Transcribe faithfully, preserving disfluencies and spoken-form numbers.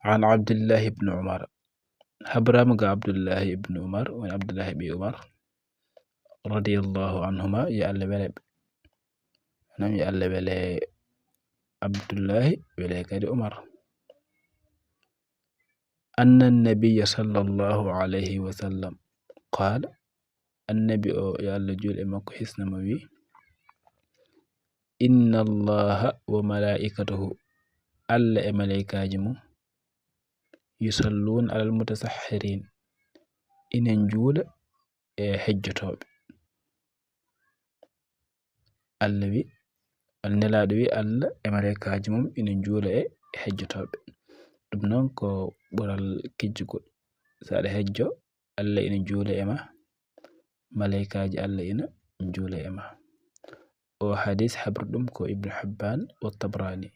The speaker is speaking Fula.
An Abdillahi ibn Umar. Habrama ga Abdullahi ibn Umar, woni Abdullahi ɓi Umar, radiyallahu anhuma, yo Allah wele ɓe. Maanaam, yo Allah wele Abdullahi, wele kadi Umar. Anna nabiyya sallallahu alayhi wa sallam qaala, Annabi o, yo Allah juul e makko, hisna mo, wi, Inna Allaha wa malaa'ikatahu, Allah e malaykaaji mum, yusalluuna alal mutasahhirin, ina njuula e hejjotooɓe. Allah wi, Nelaaɗo wi, Allah e malaykaaji mum ina njuula e hejjotooɓe. Ɗum noon ko ɓural kijjugol. So aɗa hejjo, Allah ina juula e ma, malaykaaji Allah ina njuula e ma. O hadis habri ɗum ko Ibnu Hibbaan wa Tabrani.